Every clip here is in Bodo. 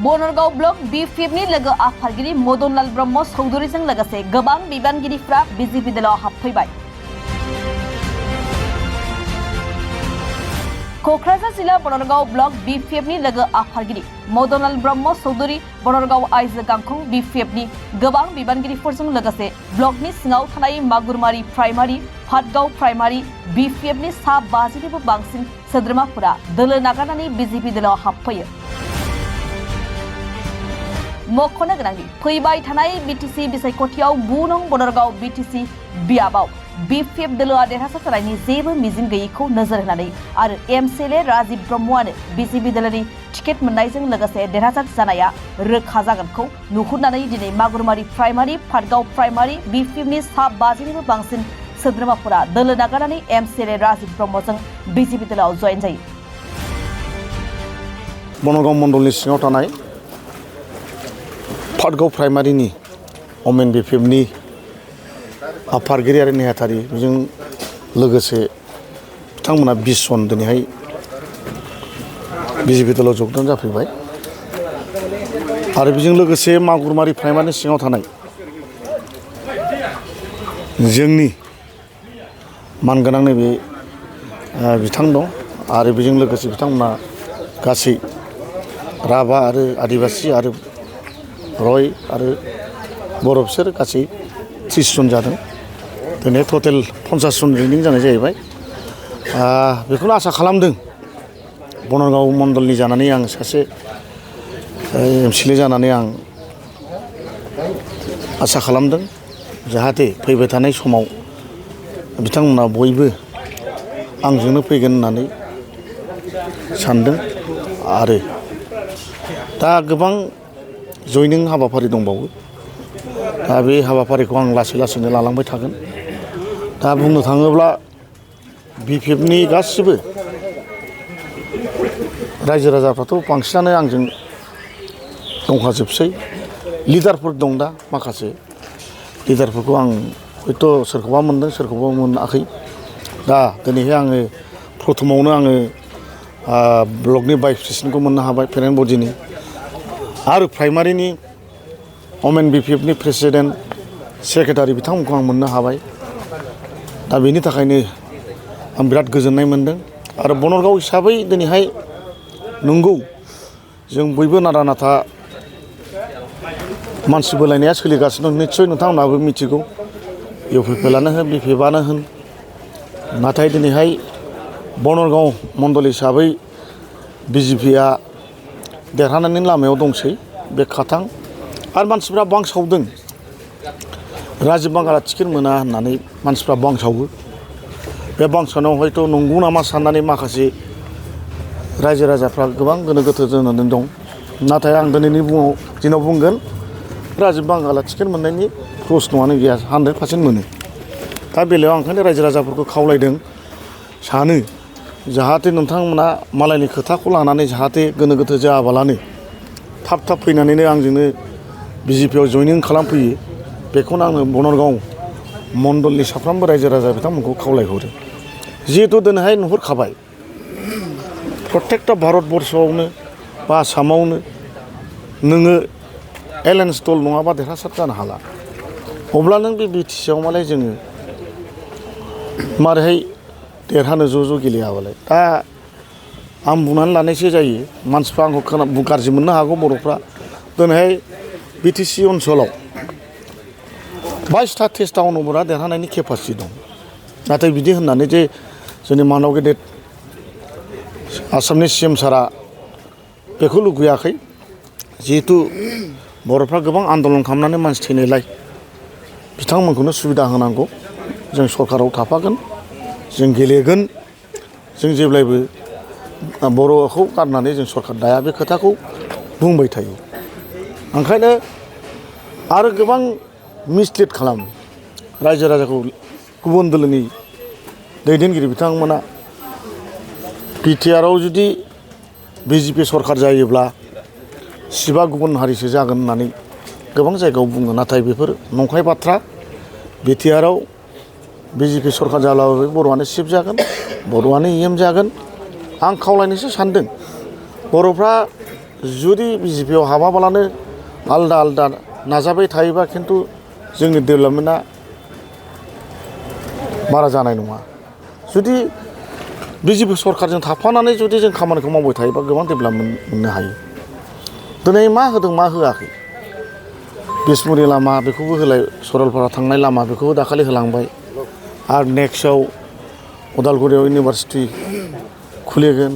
बनरगाव ब्लक BPFनि लोगो आफादगिरि मदनलाल ब्रह्म चौधुरीजों लोगोसे गोबां बिबानगिरिफ्रा BJP दलाव हाबफैबाय। क'क्राझार जिल्ला बनरगाव ब्लक BPFनि लोगो आफादगिरि मदनलाल ब्रह्म चौधुरी बनरगाव आइजो गांखं BPFनि गोबां बिबानगिरिफोरजों लोगोसे ब्लकनि सिङाव थानाय मागुरमारि प्राइमारि फाटगाव प्राइमारि BPFनि सा 50निबो बांसिन सोद्रोमाफोरा दोलो नागारनानै BJP दलाव हाबफैयो। मख'नो गोनांदि फैबाय थानाय BTC बिसायख'थियाव 9 नं बनरगाव BTC बियाबाव BPF दोलोआ देरहासार जानायनि जेबो मिजिं गैयैखौ नोजोर होनानै आरो MCLA राजीव ब्रह्मआनो BJP दोलोनि टिकेट मोननायजों लोगोसे देरहासार जानाया रोखा जागोनखौ नुहुरनानै दिनै मागुरमारि प्राइमारि फाटगाव प्राइमारि BPFनि सा 50निबो बांसिन सोद्रोमाफोरा दोलो नागारनानै MCLA राजीव ब्रह्मजों BJP दोलोआव जयेन जायो। बनरगाव मण्डलनि सिङाव थानाय फाटगाव प्राइमारिनि अमेन BPFनि आफादगिरि आरो नेहाथारि बेजों लोगोसे बिथांमोना 20 जन दिनैहाय BJP दलाव जगदान जाफैबाय आरो बेजों लोगोसे मागुरमारि प्राइमारिनि सिङाव थानाय जोंनि मानगोनां नैबे बिथां दं आरो बेजों लोगोसे बिथांमोना गासै राभा आरो आदिबासि आरो रय आरो बर' बिसोर गासै 30 जन जादों। दिनै टटेल 50 जन जयनिं जानाय जाहैबाय। बेखौनो आसा खालामदों बनरगाव मण्डलनि जानानै आं सासे MCLA जानानै आं आसा खालामदों जाहाथे फैबाय थानाय समाव बिथांमोना बयबो आंजोंनो फैगोन होननानै सानदों आरो दा गोबां जयनिं हाबाफारि दंबावो। दा बे हाबाफारिखौ आं लासै लासैनो लालांबाय थागोन। दा बुंनो थाङोब्ला BPFनि गासिबो रायजो राजाफ्राथ' बांसिनानो आंजों दंखाजोबसै। लिडारफोर दं दा माखासे लिडारफोरखौ आं हयथ' सोरखौबा मोनदों सोरखौबा मोनाखै। दा दिनैहाय आङो प्रथमावनो आङो ब्लकनि भाइस प्रेसिडेन्टखौ मोननो हाबाय पेरेन्ट बडिनि आरो प्राइमारिनि अमेन BPFनि प्रेसिडेन्ट सेक्रेटारि बिथांमोनखौ आं मोननो हाबाय। दा बेनि थाखायनो आं बिराद गोजोननाय मोनदों आरो बनरगाव हिसाबै दिनैहाय नंगौ जों बयबो नारा नाथा मानसि बोलायनाया सोलिगासिनो दं। निस्सय नोंथांमोनाबो मिथिगौ UPPLआनो होन BPFआनो होन। नाथाय दिनैहाय बनरगाव मण्डल हिसाबै BJPआ देरहानायनि लामायाव दंसै बे खाथां आरो मानसिफ्रा बांसावदों राजीव बांगाला टिकेट मोना होननानै मानसिफ्रा बांसावो। बे बांसावनायाव हयथ' नंगौ नामा साननानै माखासे रायजो राजाफ्रा गोबां गोनो गोथो जानानै दं। नाथाय आं दिनैनि दिनाव बुंगोन राजीव बांगाला टिकेट मोननायनि प्रश्नआनो गैया 100% मोनो। दा बेलायाव आं ओंखायनो रायजो राजाफोरखौ खावलायदों सानो जाहाथे नोंथांमोना मालायनि खोथाखौ लानानै जाहाथे गोनो गोथो जायाबालानो थाब थाब फैनानैनो आंजोंनो BJPआव जयनिं खालामफैयो। बेखौनो आङो बनरगाव मण्डलनि साफ्रोमबो रायजो राजा बिथांमोनखौ खावलायहरो। जिहेतु दिनैहाय नुहुरखाबाय प्रत्येकटा भारतबर्षआवनो बा आसामावनो नोङो एलायन्स दल नङाबा देरहासार जानो हाला। अब्ला नों बे BTCआव मालाय जोङो मारैहाय देरहानो ज' गेलेयाबालाय। दा आं बुंनानै लानायसो जायो मानसिफ्रा आंखौ गाज्रि मोननो हागौ बर'फ्रा। दिनैहाय BTC ओनसोलाव 22टा टेस्ट टाउनफोरा देरहानायनि केपासिटि दं। नाथाय बिदि होननानै जे जोंनि मानाव गेदेर आसामनि CM सारा बेखौ लुगैयाखै। जिहेतु बर'फ्रा गोबां आन्दलन खालामनानै मानसि थैनायलाय बिथांमोनखौनो सुबिदा होनांगौ। जों सरकाराव थाफागोन जों गेलेगोन जों जेब्लायबो बर'खौ गारनानै जों सरकार दाया बे खोथाखौ बुंबाय थायो। ओंखायनो आरो गोबां मिसलिड खालामो रायजो राजाखौ गुबुन दोलोनि दैदेनगिरि बिथांमोना BTRआव जुदि BJP सरकार जायोब्ला सिबा गुबुन हारिसो जागोन होननानै गोबां जायगायाव बुङो नाथाय बेफोर नंखाय बाथ्रा बिटिआरआव बिजेपि सरकार जाब्लाबो बर'आनो चिफ जागोन बर'आनो EM जागोन आं खावलायनोसो सानदों बर'फ्रा जुदि बिजेपिआव हाबाब्लानो आलदा आलदा नाजाबाय थायोबा खिन्थु जोंनि डेभेलपमेन्टआ बारा जानाय नङा जुदि बिजेपि सरकारजों थाफानानै जुदि जों खामानिखौ मावबाय थायोबा गोबां डेभेलपमेन्ट मोननो हायो दिनै मा होदों मा होआखै बिसमुरि लामा बेखौबो होलाय सरलपारा थांनाय लामा बेखौबो दाखालि होलांबाय आरो नेक्स्टआव उदालगुरियाव इउनिभारसिटि खुलिगोन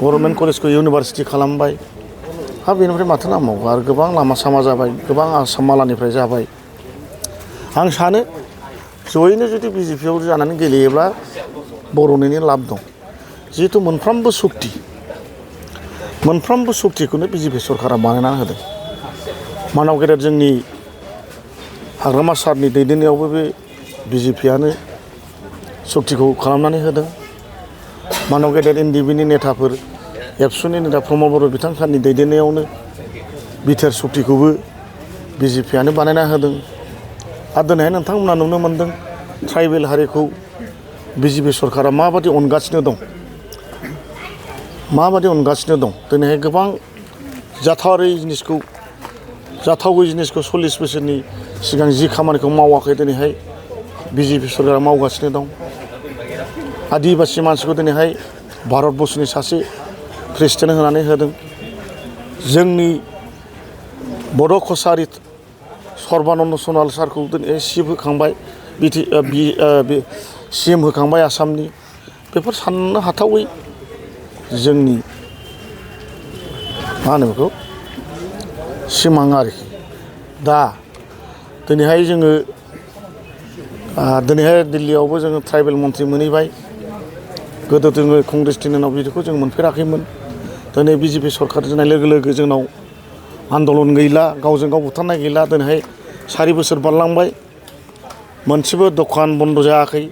गभर्नमेन्ट कलेजखौ इउनिभारसिटि खालामबाय हा बेनिफ्राय माथो नांबावगौ आरो गोबां लामा सामा जाबाय गोबां आसाम मालानिफ्राय जाबाय आं सानो जयैनो जुदि बिजेपिआव जानानै गेलेयोब्ला बर'निनो लाब दं जिहेतु मोनफ्रोमबो सक्तिखौनो बिजेपि सरकारा बानायनानै होदों मानाव गेदेर जोंनि हाग्रामा सारनि दैदेननायावबो बे बिजेपिआनो सक्तिखौ खालामनानै होदों मानाव गेदेर NDBनि नेताफोर एबसुनि नेता प्रमद बर' बिथांमोननि दैदेननायावनो बिटिआर सक्तिखौबो बिजेपिआनो बानायना होदों आरो दिनैहाय नोंथांमोना नुनो मोन्दों ट्राइबेल हारिखौ बिजेपि सरकारा माबादि अनगासिनो दं दिनैहाय गोबां जाथावै जिनिसखौ 40 बोसोरनि सिगां जि खामानिखौ मावाखै दिनैहाय बिजेपि सरकारा मावगासिनो दं आदिबासि मानसिखौ दिनैहाय भारतबर्षनि सासे प्रेसिडेन्ट होनानै होदों जोंनि बड' कसारि सर्बानन्द सनाल सारखौ दिनै चिफ होखांबाय CM होखांबाय आसामनि बेफोर साननो हाथावै जोंनि मा होनो बेखौ सिमां आरोखि दा दिनैहाय जोङो दिल्लीयावबो जोङो ट्राइबेल मन्थ्रि मोनहैबाय गोदो जोङो कंग्रेस दिनाव बिदिखौ जों मोनफेराखैमोन दिनै बिजेपि सरकार जानाय लोगो लोगो जोंनाव आन्दलन गैला गावजों गाव बुथारनाय गैला दिनैहाय 4 बोसोर बारलांबाय मोनसेबो दखान बन्द जायाखै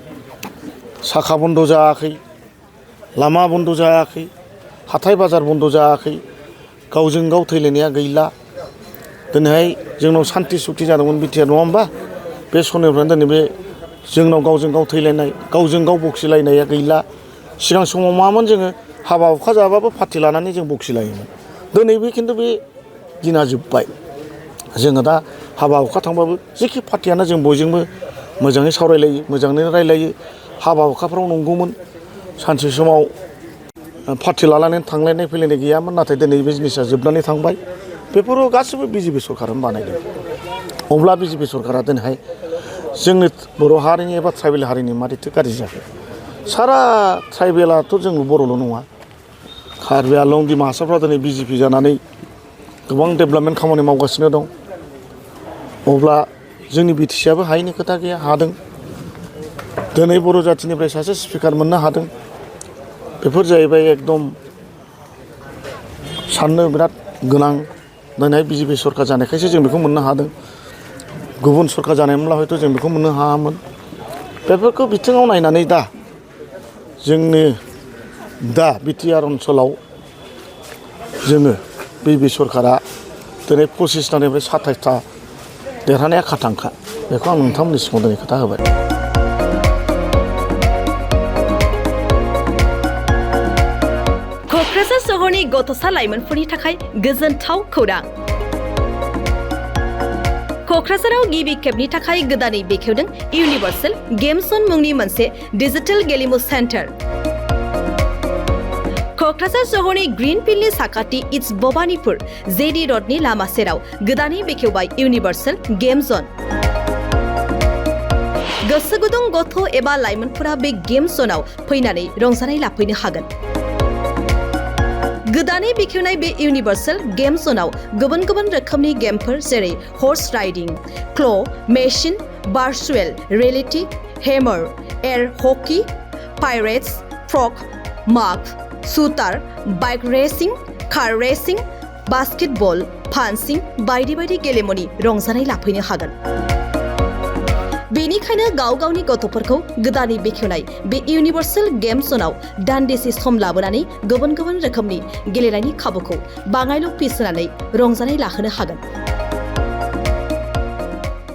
साखा बन्द जायाखै लामा बन्द जायाखै हाथाय बाजार बन्द जायाखै गावजों गाव थैलायनाया गैला दिनैहाय जोंनाव सान्ति सुक्ति जादोंमोन बिटिआर नङा होमबा बे समनिफ्रायनो दिनै बे जोंनाव गावजों गाव थैलायनाय गावजों गाव बखिलायनाया गैला सिगां समाव मामोन जोङो हाबा हुखा जाबाबो पार्टि लानानै जों बखिलायोमोन दिनै बे खिन्थु बे दिना जोब्बाय जोङो दा हाबा हुखा थांबाबो जेखि पार्टियानो जों बयजोंबो मोजाङै सावरायलायो मोजाङै रायलायो हाबा हुखाफ्राव नंगौमोन सानसे समाव पार्टि लानानै थांलायनाय फैलायनाय गैयामोन नाथाय दिनै बे जिनिसा जोबनानै थांबाय बेफोरो गासैबो बिजेपि सरकारानो बानायदों अब्ला बिजेपि सरकारा दिनैहाय जोंनि बर' हारिनि एबा ट्राइबेल हारिनि मारैथो गाज्रि जाखो सारा ट्राइबेलाथ' जों बर'ल' नङा कार्बि आलं डिमा हासावफ्रा दिनै बिजेपि जानानै गोबां डेभेलपमेन्ट खामानि मावगासिनो दं अब्ला जोंनि बिटिसिआबो हायैनि खोथा गैया हादों दिनै बर' जाथिनिफ्राय सासे स्पिकार मोननो हादों बेफोर जाहैबाय एकदम साननो बिराद गोनां दिनैहाय बिजेपि सरकार जानायखायसो जों बेखौ मोननो हादों गुबुन सरकार जानायमोनब्ला हयथ' जों बेखौ मोननो हायामोन बेफोरखौ बिथिङाव नायनानै दा जोंनि दा बिटिआर ओनसोलाव जोङो बिजेपि सरकारा दिनै 25थानिफ्राय 27था देरहानाया खाथांखा बेखौ आं नोंथांमोननि सिगाङाव दिनै खोथा होबाय क'क्राझार सहरनि गथ'सा लाइमोनफोरनि थाखाय गोजोनथाव खौरां क'क्राझाराव गिबि खेबनि थाखाय गोदानै बेखेवदों इउनिभार्सेल गेम्स जन मुंनि मोनसे डिजिटेल गेलेमु सेन्टार क'क्राझार सहरनि ग्रीन फिल्डनि साखाथि इट्स भबानिपुर जेडी रडनि लामा सेराव गोदानै बेखेवबाय इउनिभार्सेल गेम्स जन गोसो गुदुं गथ' एबा लाइमोनफोरा बे गेम्स जनाव फैनानै रंजानाय लाफैनो हागोन गोदानै बेखेवनाय बे इउनिभार्सेल गेम्स जनाव गुबुन गुबुन रोखोमनि गेमफोर जेरै horse riding claw' machine virtual reality हेमार एयार हकी पाइरेट्स फ्रग माग shooter bike racing car racing basketball punching बायदि बायदि गेलेमुनि रंजानाय लाफैनो हागोन बेनिखायनो गाव गावनि गथ'फोरखौ गोदानै बेखेवनाय बे इउनिभार्सेल गेम्स जनाव दान्दिसे सम लाबोनानै गुबुन गुबुन रोखोमनि गेलेनायनि खाबुखौ बाङायल' फिस होनानै रंजानाय लाहोनो हागोन